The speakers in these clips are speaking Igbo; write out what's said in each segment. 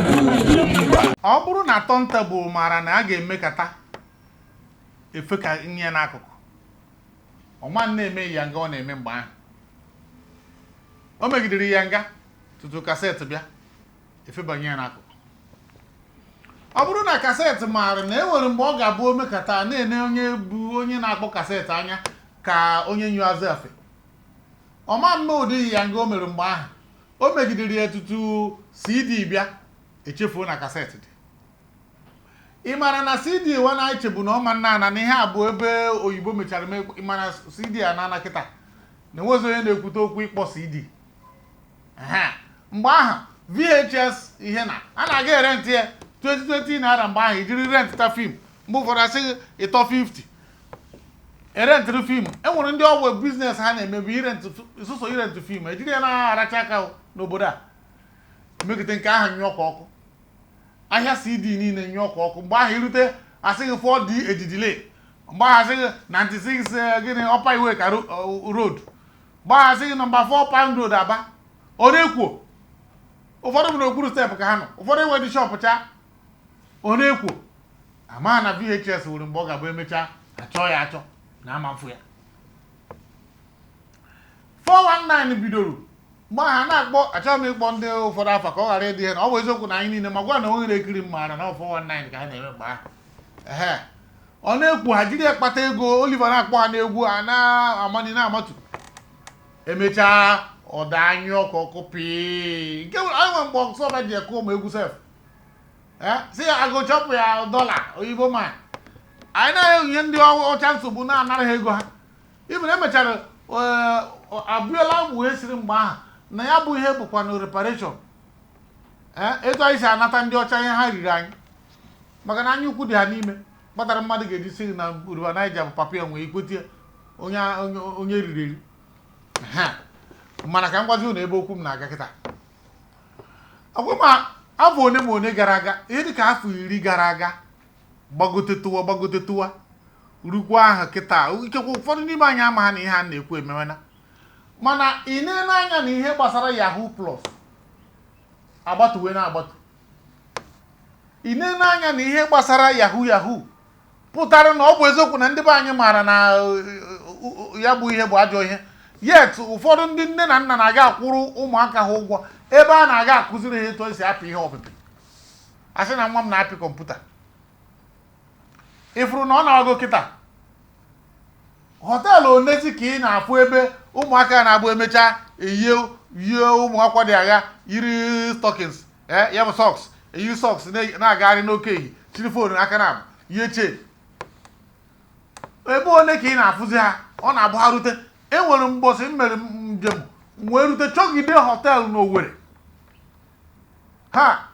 bụ Ugwumba. Ọ bụrụ na Turntable maara na a ga-emekata efe ka nye n'akụkụ ọma na-eme ya nga ọ na-eme mgbe ahụ, o megidere ya nga tutu cassette bịa efebanye ya n'akụkụ. Ọ bụrụ na cassette maara na e nwere mgbe ọ ga-abụ omekata na-ene onye bụ onye na-akpọ cassette anya ka onye nyu azụ efe, ọma mme ụdị ya nga o mere mgbe ahụ. O megidere ya tutu CD bịa, echefuo na cassette dị. Ị mara na CD wa na-echebu na ọma nna ana na ihe a bụ ebe oyibo mechara mee. Ị mara CD a na-ana kịta na enwezi onye na-ekwute okwu ịkpọ CD. Ehe. Mgbe ahụ VHS ihe na a na-aga e rent ya 20 naira mgbe ahụ, ijiri rent ta film. Mgbe ụfọdụ asị gị ịtọ 50 e rentịrị film. E nwere ndị ọgwụ business ha na-emebu i rent, sụsọ i rent film, ejiri ya na-aracha aka n'obodo a. Megide nke ahụ, nyụọ ka ọkụ. Ahịa CD niile nyụọ ka ọkụ. Mgbe ahụ irute, asị gị 4D ejidile. Mgbe ahụ asị gị 96 gịnị Upper Iweka Road. Mgbe ahụ asị gị number 4 Pound Road, Aba. Ọ na-ekwo ụfọdụ bụ n'okpuru step ka ha nọ, ụfọdụ enweghị shop cha. Ọ na-ekwo ama na VHS nwere mgbe ọ ga-abụ emechaa achọ ya achọ na ama mfụ ya. 419 bidoro mgbe ahụ a na-akpọ. Achọghị m ịkpọ ndị ụfọdụ afa ka ọ ghara ịdị ihe na ọ bụ eziokwu na anyị niile ma gwa na onye na-ekiri m maara na ọ 419 ka ha na-eme mgbe ahụ. Ehe, ọ na-ekwu ha jiri ya kpata ego. Oliver na-akpọ ha n'egwu a na-amani na-amatu. Emechaa ọda anyụ ọkụ ọkụ pịị nke anyị nwe mgbe ọsọ ji ekụ ụmụ egwu sef. Si ya agụchọpụ ya dọla oyibo ma anyị na-enye ndị ọcha nsogbu na-anara ha ego ha. Ibn emechara Abiola wee siri mgbe ahụ na ya bụ ihe bụkwa na reparation. Etu anyị si anata ndị ọcha ihe ha riri anyị, maka na anya ukwu dị ha n'ime kpatara mmadụ ga-eji sị na River Niger bụ papa ya nwee ikwetie onye onye riri eri ha. Mana ka m gwazi unu ebe okwu m na-aga kịta. Ọgwụ ma afọ one ma one gara aga, ihe dịka afọ 10 gara aga, gbagote tụwa, gbagote tụwa, rukwa ahụ kịta. Ikekwe ụfọdụ n'ime anyị ama ha na ihe a na-ekwu emewena, mana ị na-ele anya na ihe gbasara Yahoo Plus agbatuwe na-agbatu. Ị na-ele anya na ihe gbasara Yahoo Yahoo pụtara na ọ bụ eziokwu na ndị be anyị maara na ya bụ ihe bụ ajọ ihe, yet ụfọdụ ndị nne na nna na-aga akwụrụ ụmụaka ha ụgwọ ebe a na-aga akụziri ha etu esi apị ihe ọpịpị. A sị na nwa m na-apị kọmputa. Ịfụrụ na ọ na-agụ kịta hotel onezi ka ị na-afụ ebe ụmụaka na-abụ emechaa eyie yie ụmụ akwa dị agha, yiri stockings, ee, ya bụ socks, eyiri socks na-agagharị n'oke ehihie, chiri phone aka na abụ yie chain. Ebe one ka ị na-afụzi ha ọ na-abụ ha rute? Enwere mbọsị m mere njem wee rute chọgide hotel n'Owerri ha,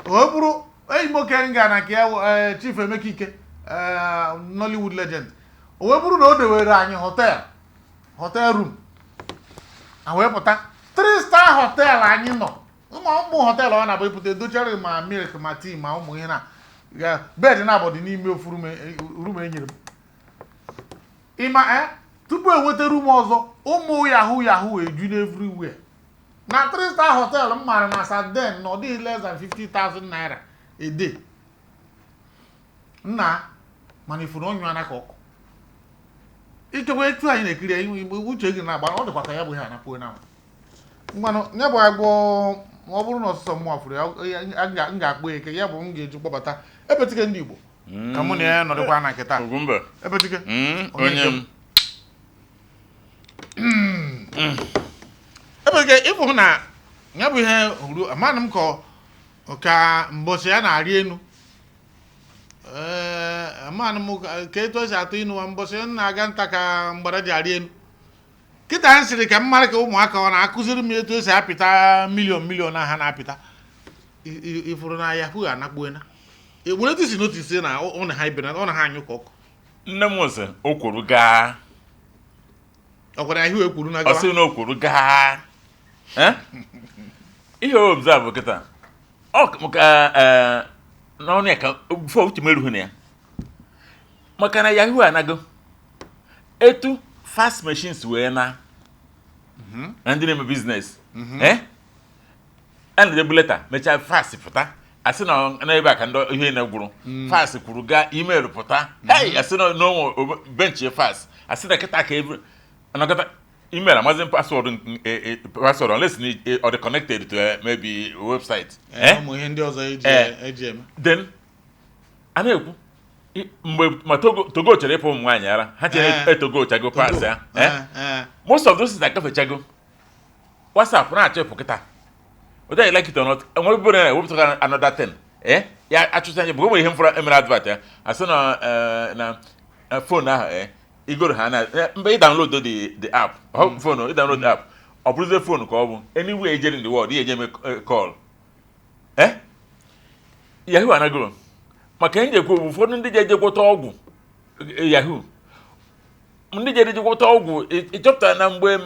o bụrụ enyi m nwoke m gara na nke ya, Chief Emeka Ike, Nollywood legend. O wee bụrụ na o dewere anyị hotel room a wee pụta 3 star hotel anyị nọ. Ụmụ ụmụ hotel ọ na-abụ ịpụta edochara ma milk ma tea ma ụmụ ihe na ya, bed na-abọ dị n'ime ofu room enyere m. Ịma tupu enweta room ọzọ, ụmụ yahoo yahoo eju n'everywhere na 3 star hotel. M maara na Saden na ọ dịghị less than 50,000 naira a day nna, mana ifuru ọnyụ ana ka ọkụ. Ikekwe etu anyị na-ekiri ya, uche gị na-agba ọ dịkwa ka ya bụ ihe anapụ na ngwanụ ya bụ agwọ. Ma ọ bụrụ na ọsụsọ mmụọ fụrụ ya, m ga-akpọ eke ya bụ m ga-eji kpọbata Ebetike ndị Igbo ka mụ na ya nọdịkwa na nkịta. Ugwumba. Ebetike. Onye Onye m. Ebetike, ịfụ na ya bụ ihe hụrụ amanụ m ka mbọsị ya na-arị enu. Ee, amanụ m ka etu esi atụ inu mbọsị m na-aga nta ka mgbada ji arị enu. Kịta m sịrị ka m mara ka ụmụaka ọ na-akụziri m etu esi apịta million million ha na-apịta. Ifuru na yahoo anakpuena were etu si notice na ọ na ha ibe na ọ na ha anyụ ka ọkụ. Nne m sị o kwuru gaa. Ọ gwara yahoo ekwuru na Ọ gawa. Sị na o kwuru gaa. Eh? Ihe o observe kịta ọ maka n'ọnụ ya ka before uche m erughị na ya, maka na yahoo anago etu fax machines wee na na ndị na-eme business, eh, a na-edebu leta, mechaa fax pụta. Asị na n'ebe a ka ndị ihe na-egwuru FAS kwuru gaa email pụta, hey, asị na n'onwe bench FAS, asị na kịta ka ebe anakọta email amazi password, password unless na ọ dị connected to maybe website. Eh, ụmụ ihe ndị ọzọ eji eji eme. Then a na-ekwu mgbe ma Togo chere ịpụ ụmụ nwaanyị ara ha chere. Togo chago pass ya. Most of those things agafechago. WhatsApp na-achọ ịpụ kịta, whether you like it or not. Enwere bụrụ na ewepụtara another 10 ya achụcha anya bụ o nwere ihe mfụrụ emere advert ya, asị na na phone ahụ igoro ha na mgbe ị download the app, ọ phone ị download the app, ọ bụrụzie phone ka ọ bụ anywhere ejere in the world ihe eje eme call. Yahoo anagoro maka ihe njekwa bụ ụfọdụ ndị ji eje gwọta ọgwụ yahoo, ndị jere iji gwọta ọgwụ. Ị chọpụtara na mgbe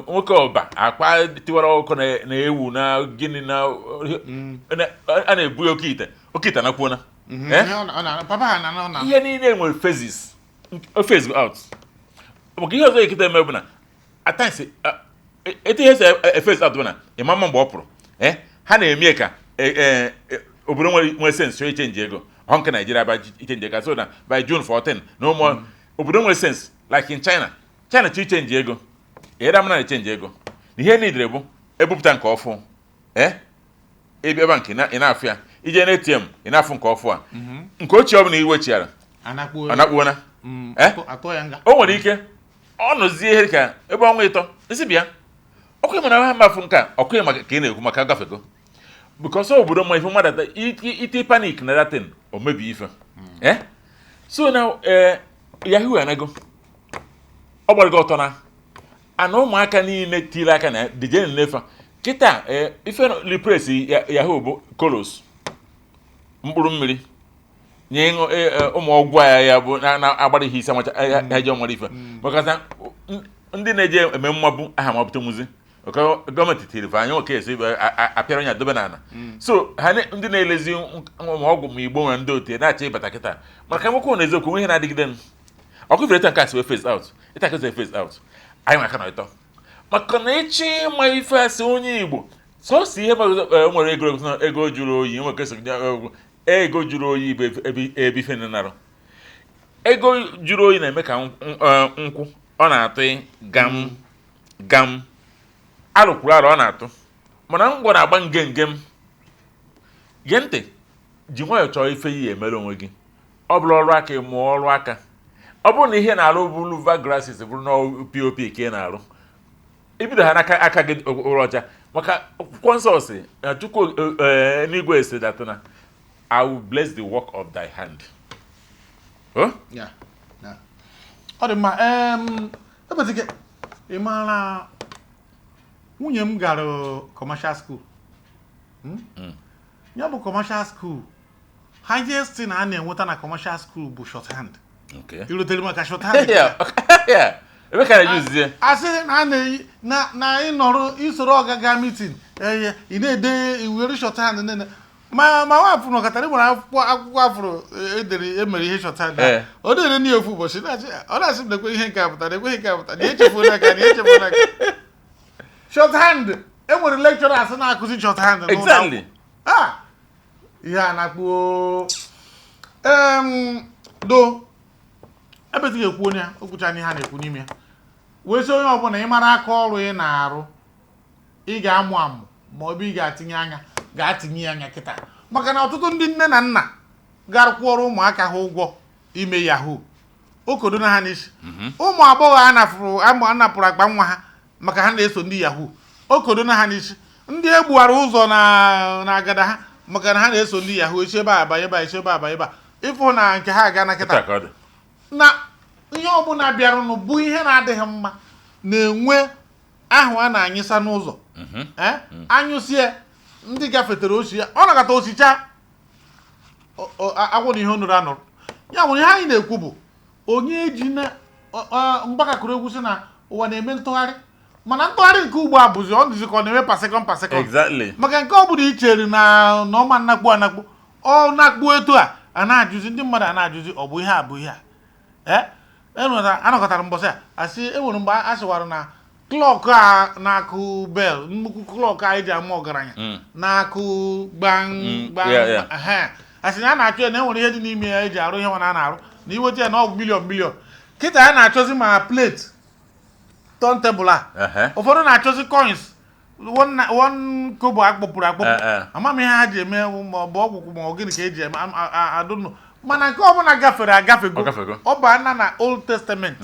nwoke ọba akpa tiwara ọkụ na ewu na gịnị na a na-ebu oke ite, oke ite anakwuona. Ihe papa ha na ọ na Ihe niile nwere phases, o phase go out. Maka ihe ọzọ ekita eme bụ na at times etu ihe si e phase out bụ na ịma mma mgbe ọ pụrụ ha na-eme ka obodo nwere sense chọọ i change ego ọ nke Naijiria ba i change ego, so na by June 14 na ụmụ obodo nwere sense like in China, China chọọ i change ego, ịra mara na e change ego na ihe niile bụ ebupụta nke ọfụ ịbịa ebe nke ị na-afụ ya, ije na ATM ị na-afụ nke ọfụ a, nke ochie ọ bụla iwechiara anakpuo. Anakpuona. Atụ ya nga. O nwere ike ọ nọzie ihe ka ebe ọnwa 3 isi bịa ọkụ ịmara ha mafụ nke a ọkụ maka ka ị na-ekwu maka gafego, because obodo ma ife mmadụ ata iti panic na datin o mebi ife. So now yahoo anago, ọ gbara gị ọtọ na ana ụmụaka niile tiri aka na dije nnefa kịta. Ife replace yahoo bụ kolos mkpụrụ mmiri nye ịṅụ ụmụ ọgwụ a ya bụ na-agbara ihe isi amacha ha ji ọnwere ife, maka na ndị na-eje eme mmabụ aha mabute nwuzi gọọmenti tiri fa anya nwoke esi apịara onye adobe n'ala. So ha ndị na-elezi ma ọgwụ ma igbo nwere ndị otu na-achọ ịbata kịta, maka nwoke na eziokwu nwe ihe na-adịgide m ọkụ ifere nke a si wee phase out, ịta ka phase out anyị maka na ịtọ maka na ịchọ ịma ife asị onye Igbo sọsọ ihe nwere ego ego jụrụ oyi nwere ka ego jụrụ oyi bụ ebe ife narụ ego jụrụ oyi na-eme ka nkwụ ọ na-atụ gam gam arụkwuru arụ ọ na-atụ, mana ngwọ na-agba nge ngem. Gee ntị, ji nwayọọ chọọ ife yi emere onwe gị. Ọ bụrụ ọrụ aka, mụọ ọrụ aka. Ọ bụrụ na ihe na-arụ bụ louver glasses, bụrụ na POP ka ị na-arụ, ibido ha n'aka aka gị ụrọ ọcha, maka akwụkwọ nsọ si na Chukwu n'igwe si that na "I will bless the work of thy hand." Oh? Ya. Ọ dị mma. Ebezike, ị maara nwunye m gara commercial school. Ya bụ commercial school, highest thing a na-enweta na commercial school bụ shorthand. Irutere maka shorthand. Yeah. Ebe ka na-use Asị na a na-eyi na ịnọrọ isoro ọgaga meeting, eye ị na-ede iwere shorthand nene ma nwafụ nọkọtara nwere akwụkwọ afụrụ edere emere ihe shorthand a. Ọ na-ere n'ihe ofu ụbọchị ọ na-asị m na-ekwe ihe nke a pụtara, ekwe ihe nke a pụtara, na echefuola aka, na echefuola aka shorthand. Enwere lecturers na-akụzi shorthand n'ụlọ akwụkwọ. Ah, ihe a na-akpụ do ebezighi ekwu onye ya okwucha ihe a na-ekwu n'ime ya wee sị onye ọbụla ị mara aka ọrụ ị na-arụ, ị ga-amụ amụ ma ọ bụ ị ga-atinye anya, ga-atinye anya kịta, maka na ọtụtụ ndị nne na nna gara kwụọrọ ụmụaka ha ụgwọ ime yahoo okodo na ha n'isi. Ụmụ agbọghọ a napụrụ amụ anapụrụ akpa nwa ha maka ha na-eso ndị yahoo okodo na ha n'isi. Ndị egbughara ụzọ na agada ha maka na ha na-eso ndị yahoo esi ebe a abanye ebe a, esi ebe a abanye ebe a, ịfụ na nke ha aga na kịta. Kịta ka ọ dị. Na ihe ọbụla bịaranụ bụ ihe na-adịghị mma na-enwe ahụ a na-anyịsa n'ụzọ. Anyụsie ndị gafetere osi ya, ọ nakọta osicha agwụ na ihe onuru anụrụ ya nwere. Ihe anyị na-ekwu bụ onye ji na mgbakakụrụ egwu sị na ụwa na-eme ntụgharị, mana ntụgharị nke ugbu a bụzi ọ dịzi ka ọ na-eme per second per second. Maka nke ọ bụla i chere na ọma nnakpu anakpu, ọ nakpu etu a, a na-ajụzi ndị mmadụ, a na-ajụzi ọ bụ ihe a bụ ihe a. Ee, enwere anọkọtara mbọsị a asị enwere mgbe a sịwara na Clock a na-akụ bell, nnukwu clock a eji ama ọgaranya na-akụ gbang gbang. Ehe. A sị na a na-achọ ya na enwere ihe dị n'ime ya eji arụ ihe nwa na a na-arụ na iweta ya na ọ bụ million million. Kịta a na-achọzi ma plate, turntable a. Ụfọdụ na-achọzi coins, one kobo akpọpụrụ akpọpụ. Ama m ihe ha ji eme, ma ọ bụ ọgwụgwụ ma ọ gịnị ka eji eme, I don't know. Mana nke ọbụla gafere agafego. Ọ gafego. Ọ bụ ana na Old Testament.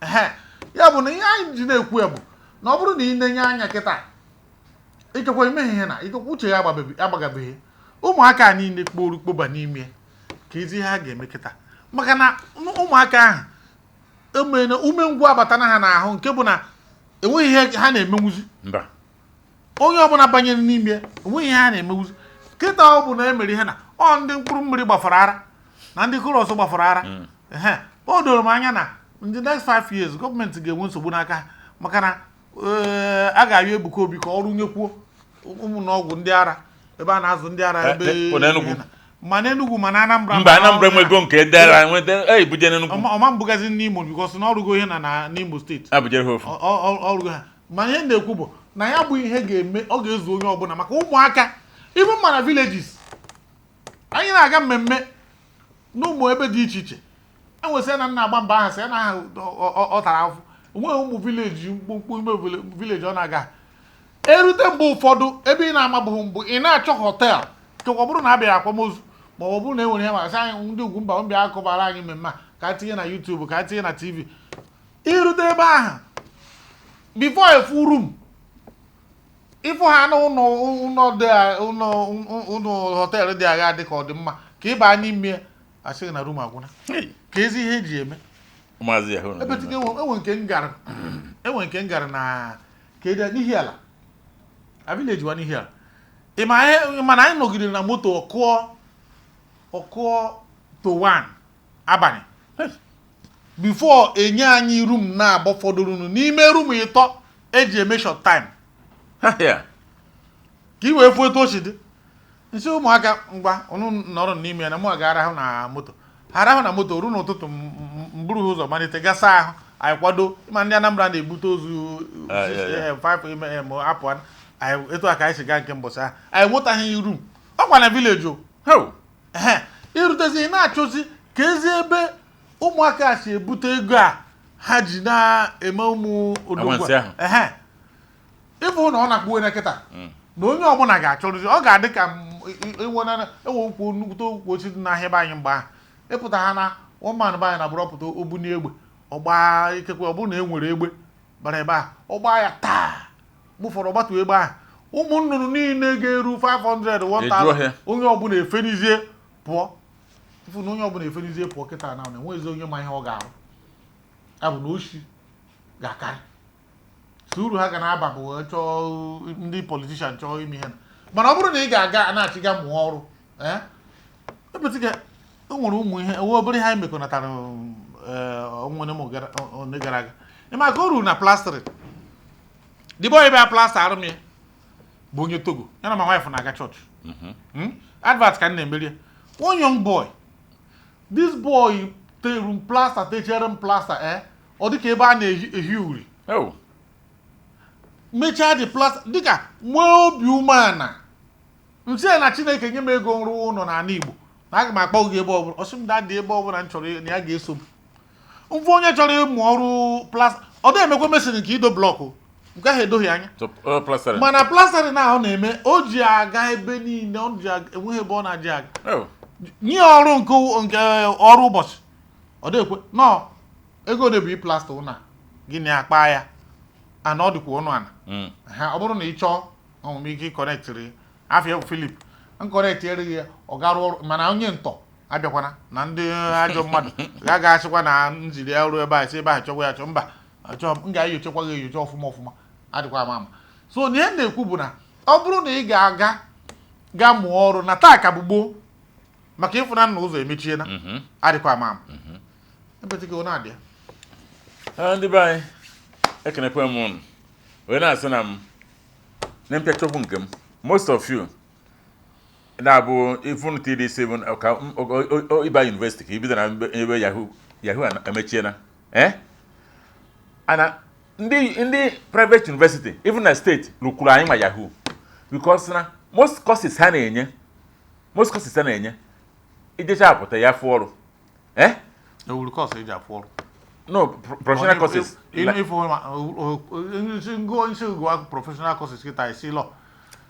Ehe. Ya bụ na ihe anyị ji na-ekwu ya bụ na ọ bụrụ na ị na-enye anya kịta, ikekwe imeghe ihe na ikekwe uche ya agbagabeghị ụmụaka a niile kporu kpoba n'ime ka ezi ihe ha ga-eme kịta, maka na ụmụaka ahụ emene umengwụ abatana ha n'ahụ, nke bụ na enweghị ihe ha na-emenwuzi. Mba. Onye ọbụla banyere n'ime, enweghị ihe ha na-emenwuzi kịta. Ọ bụ na emere ihe na ọ ndị mkpụrụ mmiri gbafara ara na ndị chorus gbafara ara. Ehe, o doro m anya na in the next 5 years, gọọmenti ga-enwe nsogbu n'aka ha, maka na a ga-ayọ Ebuka Obi ka ọrụ nyekwuo ụmụ n'ọgwụ ndị ara, ebe a na-azụ ndị ara ebe ọ n'Enugu? Ma n'Enugu ma na Anambra. Mba. Ma Anambra enwego nke ndị ara nweta ebuje n'Enugu. Ọma mbugazi n'Imo, because na ọrụgo ihe na n'Imo Steeti. Abujere ha ofu. Ọrụgo ha. Ma ihe m na-ekwu bụ na ya bụ ihe ga-eme, ọ ga-ezu onye ọbụla, maka ụmụaka even ma na villages anyị na-aga mmemme n'ụmụ ebe dị iche iche enwesị na nna agba mba ahụ sị na aha ọ tara afụ onweghị ụmụ village mkpụmkpụ ime village ọ na-aga erute. Mgbe ụfọdụ ebe ị na-amabụghị mbụ, ị na-achọ hotel chekwa, ọ bụrụ na a bịara akwamozu ma ọ bụrụ na e nwere ihe maka sị anyị ndị ugwu mba mbịa akọbara anyị mmemme a ka a tinye na YouTube, ka a tinye na TV. Irute ebe ahụ, before efu room, ịfụ ha n'ụlọ ụlọ dị ụlọ ụlọ hotel dị agha dị ka ọ dị mma ka ị baa n'ime, asịghị na room agwụna. Hey, ka ezi ihe eji eme. Ụmụazị yahoo nọ ebe n'ime. tinye enwe nke m gara, enwe nke m gara na ka ede n'ihi ala a village wa n'ihi ala. Ị ma ihe mana anyị nọgidere na moto ọkụọ ọkụọ to 1 abalị before enye anyị room na-abọ fọdụrụnụ n'ime room ịtọ eji eme short time. Ha, ya. Ka ị wee fụ etu o si dị nsị ụmụaka, ngwa, unu nọrọ n'ime ya na mụ ga-arahụ na moto. Ha arahụ na moto ruo n'ụtụtụ, m buru ha ụzọ malite gasa ahụ, anyị kwado. Ịma ndị Anambra na-ebute ozu 5 am apụ anyị. Etu a ka anyị si gaa nke mbọsị ahụ, anyị nwetaghị room. Ọkwa na village o. How? Ehe, irutezi, ị na-achọzi ka ezi ebe ụmụaka si ebute ego a ha ji na-eme ụmụ odogwu. Anwansi ahụ. Ehe, ịfụ na ọ na-akpụ na kịta na onye ọbụla ga-achọrụzi, ọ ga-adị ka enwe ukwu nnukwute ukwu osisi dị n'ahịa ebe anyị mgbe ahụ ịpụta ha na one be anyị na bụrụ ọpụta obu n'egbe ọgba. Ikekwe ọ bụrụ na e nwere egbe bara ebe ahụ, ọ gbaa ya taa. Mgbe ụfọdụ ọgbatu egbe ahụ, ụmụ nnụnụ niile ga-eru 500 Ejuo 1000 ọhịa. Onye ọbụla efenizie pụọ. Ịfụ na onye ọbụla efenizie pụọ kịta na enweghịzi onye ma ihe ọ ga-arụ. Ya bụ na oshi ga-akarị so uru ha ga na-aba bụ wee chọọ ndị politician chọọ ime ihe na. Mana ọ bụrụ na ị ga-aga na-achịga mụọ ọrụ, ee, ebetiga o nwere ụmụ ihe ewe obere ihe anyị mekọnatara ọnwa one gara aga. Ịma ka o ruru na plastering, the boy bịa plaster arụ m ya bụ onye Togo, ya na my wife na-aga chọọchị. Advert ka m na-emeri ya. One young boy, this boy teru m plaster, techere m plaster, ee, ọ dịka ebe a na-ehi uri. Oh. Mechaa dị plaster dịka nwee obi umeala. Nsị ya na Chineke nye m ego nrụ ụlọ n'ala Igbo na aga m akpọ gị ebe ọbụla. Ọsị m daddy, ebe ọbụla m chọrọ na ya ga-eso m. Mfụ onye chọrọ ịmụ ọrụ plaster, ọ dị emekwa mason nke ido block, nke ahụ edoghị anya. So, plastering. Mana plastering na ọ na-eme, o ji aga ebe niile, ọ ji enweghị ebe ọ na-aji aga. Oh. Nye ya ọrụ nke ọrụ ụbọchị, ọ dịkwe nọ ego ole bụ ịplasta ụnụ a, gịnị akpa ya ana, ọ dịkwa ọnụ ana. Ha ọ bụrụ na ị chọọ ọmụmụ ike ịconnectịrị afịa bụ Philip nconnect erighị ya, ọ garụ ọrụ. Mana onye ntọ abịakwana na ndị ajọ mmadụ ga achịkwa na nziri ya ọrụ ebe a, si ebe a chọkwa ya chọ. Mba, achọ m ga-enyochakwa gị enyocha ọfụma ọfụma, adịkwa ama ama. So na ihe m na-ekwu bụ na ọ bụrụ na ị ga-aga ga mụọ ọrụ na taa ka bụ gboo, maka ịfụna na ụzọ emechiena. Adịkwa ama ama ebetịka ọ na-adị ya. Ah, ndị be anyị, ekenekwe m unu wee na-asị na m na mpịachọkwu nke m, most of you na-abụ ifunu TDC bụ ka ịba university ka ibido na ebe yahoo yahoo emechiena, eh, ana Ndị private university, even na steeti, lụkwuru anyị ma yahoo, because na most courses ha na-enye, most courses ha na-enye, ijecha apụta ya fụ ọrụ, eh. Ewuru course eji afụ ọrụ? No, professional courses. Ịfụ ngụ isi gụọ professional courses kịta, isi law.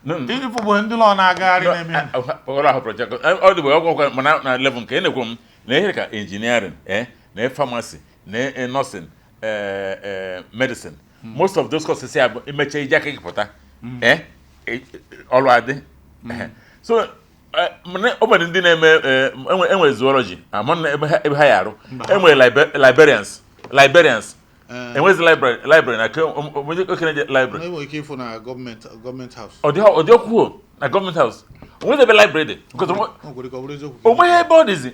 No, no. Ịfụ bụ ndị law na-agagharị na-eme ihe. Ọrụ ahụ project ọ dị bụ ọgwụ, mana na level nke na-ekwu m na ihe ka engineering, na pharmacy, na nursing, medicine, most of those courses ya bụ imecha ije aka gị pụta, ọrụ adị. So mana o nwere ndị na-eme, enwere zoology, ama na ebe ha ya arụ. Enwere librarians. Enwezi library na ke onye okenye library. Enwere ike ịfụ na gọọmenti house. Ọ dị ọkwuo na gọọmenti house, onwezi ebe library dị because O nwere ike ọ bụrụ eziokwu. Onweghị ebe ọ dịzi.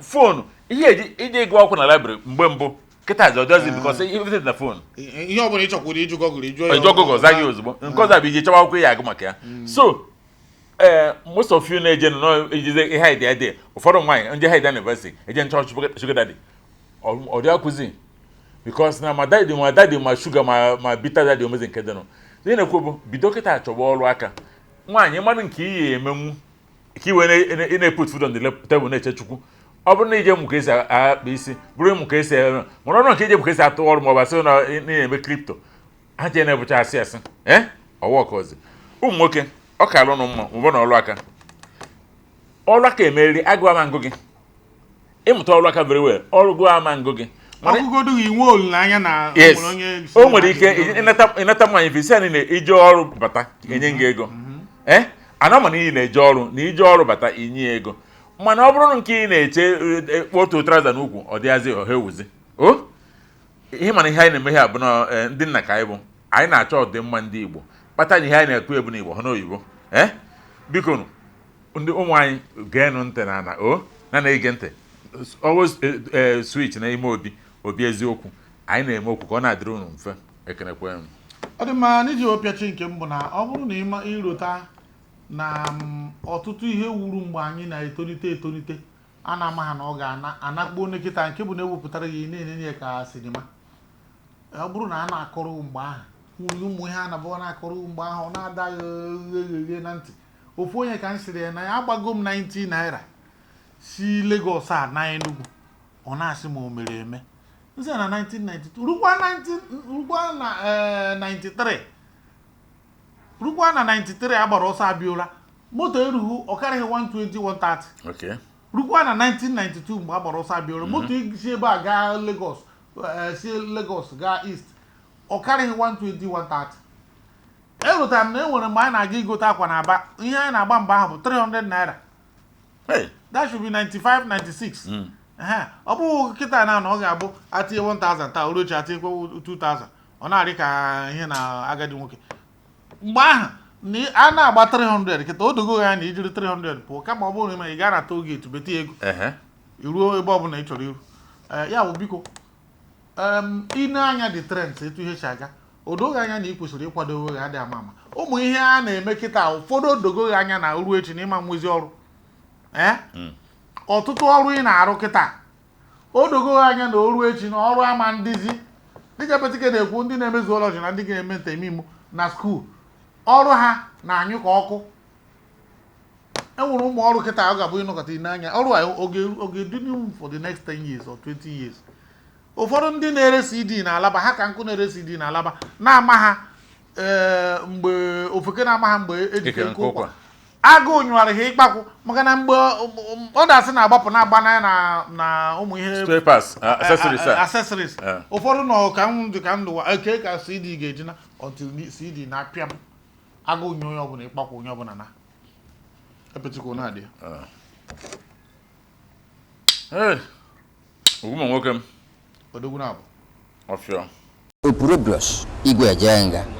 Phone ihe eji ije ịgụ akwụkwọ na library mgbe mbụ, kịta ọ dịzi, because everything dị na phone. Ihe ọ bụla ị chọkwuru ịjụ Google, ịjụọ ya. Ịjụ Google, za gị ozugbo. Nke ọzọ bụ ije chọwa akwụkwọ ya agụ maka ya. So most of you na-eje nọ ejize ihe idea dị, ụfọdụ nwaanyị ndị hide university eje nchọ sugar daddy, ọ dị akwụzi, because na ma daddy, ma daddy, ma sugar, ma bitter daddy, omezi nke dịnụ. Ihe na-ekwu bụ bido kịta chọba ọrụ aka. Nwaanyị mmadụ nke iyi emenwu ka i wee ị na-eput food on the table, na-eche Chukwu. Ọ bụrụ na ije mụ ka esi akpa isi, bụrụ ịmụ ka esi eme, mana ọrụ nke ije mụ ka esi atụ ọrụ, ma ọ bụ asị na ị na-eme crypto, ha jee na-ebucha asị asị ọwa ọkọzi. Ụmụ nwoke, ọ ka alụ nụ mma mụbụ na ọrụ aka, ọrụ aka emeriri agụ ama ngụ gị. Ịmụta ọrụ aka very well, ọrụ gụọ ama ngụ gị. Ọgụgodu gị nwee olileanya na Yes. o nwere onye O nwere ike ịnata mmanya visa na ije ọrụ bata, enye gị ego. Ana ma na ị na-eje ọrụ, na ije ọrụ bata, inye ya ego. Mana ọ bụrụ na nke ị na-eche otu trouser n'ukwu, ọ dịghazị ọha ewuzi o ihe. Mana ihe anyị na-eme ihe a bụ na ndị nna ka anyị bụ, anyị na-achọ ọdịmma ndị Igbo, kpata na ihe anyị na-ekwu ebu n'Igbo ha n'oyibo. Biko nụ, ndị ụmụ anyị, geenụ ntị na ana o na na-ege ntị, always switch na ime obi obi eziokwu. Anyị na-eme okwu ka ọ na-adịrị unu mfe. Ekenekwe m. Ọ dị mma. N'iji opiachi nke m bụ na ọ bụrụ na ịma ịrota na ọtụtụ ihe wuru mgbe anyị na-etolite etolite, a na-ama ha na ọ ga-anakpuo nkịta nke bụ na ewepụtara ya, ị na-enene ya ka sinima. Ọ bụrụ na a na-akọrọ mgbe ahụ ụmụ ihe a na-abụ na-akọrọ mgbe ahụ, ọ na-ada ya eghe na ntị. Ofu onye ka m sịrị ya na ya agbago m 90 naira si Lagos a na Enugu, ọ na-asị ma o mere eme nsị na 1992 rukwa 19 rukwa na 93, rukwa na 93 agbara ọsọ Abiola, moto erughị, ọ karịghị 120, 130. Rukwa na 1992 mgbe agbara ọsọ Abiola, moto si ebe a gaa Lagos, si Lagos gaa East, ọ karịghị 120, 130. Erutara m na e nwere mgbe anyị na-aga igote akwa na Aba, ihe anyị na-agba mgbe ahụ bụ 300 naira. Hey. That should be 95, 96. Ehe, ọ bụghị kịta na ọ ga-abụ atinye 1000 taa, oruchi atinyekwa 2000, ọ na-arị ka ihe na agadi nwoke. Mgbe ahụ na a na-agba 300, kịta o dogo ya na ijiri 300 pụọ, kama ọ bụrụ na ị gaa na toll gate bete ego, iruo ebe ọbụla ị chọrọ iru. Ya bụ, biko, ine anya dị trends etu ihe si aga, o doghị anya na ị kwesịrị ịkwado onwe gị. Adị ama ama ụmụ ihe a na-eme kịta, ụfọdụ odogoghị anya na ruo echi na ịma nwezi ọrụ. Ọtụtụ ọrụ ị na-arụ kịta, o dogoghị anya na o ruo echi na ọrụ ama ndịzi. Dịka Petike na-ekwu, ndị na-eme zoology na ndị ga-eme ntemimu na school, ọrụ ha na-anyụ ka ọkụ. E nwere ụmụ ọrụ kịta ọ ga-abụ ịnọkọta ine anya ọrụ a, ọ ga-edunu for the next 10 years or 20 years. Ụfọdụ ndị na-ere CD na Alaba, ha ka nkụ na-ere CD na Alaba, na-ama ha mgbe ofeke na-ama ha mgbe ejike Ekere nke nke ụkwa ụkwa. Agụụ nyụgharị ha ịkpakwụ, maka na mgbe ọ dasị na-agbapụ na-agba n'anya na ụmụ ihe Spare parts, accessories. Accessories. Ụfọdụ nọ ka m dị ka ndụ eke ka CD ga-eji na until CD na-apịa m agụụ nye onye ọbụla ịkpakwụ, onye ọbụla na epetikwa na-adị. Hey. Ugwu nwoke m. Odogwu na-abụ. Ọfịọ. Opurobios Igwe Ejenga.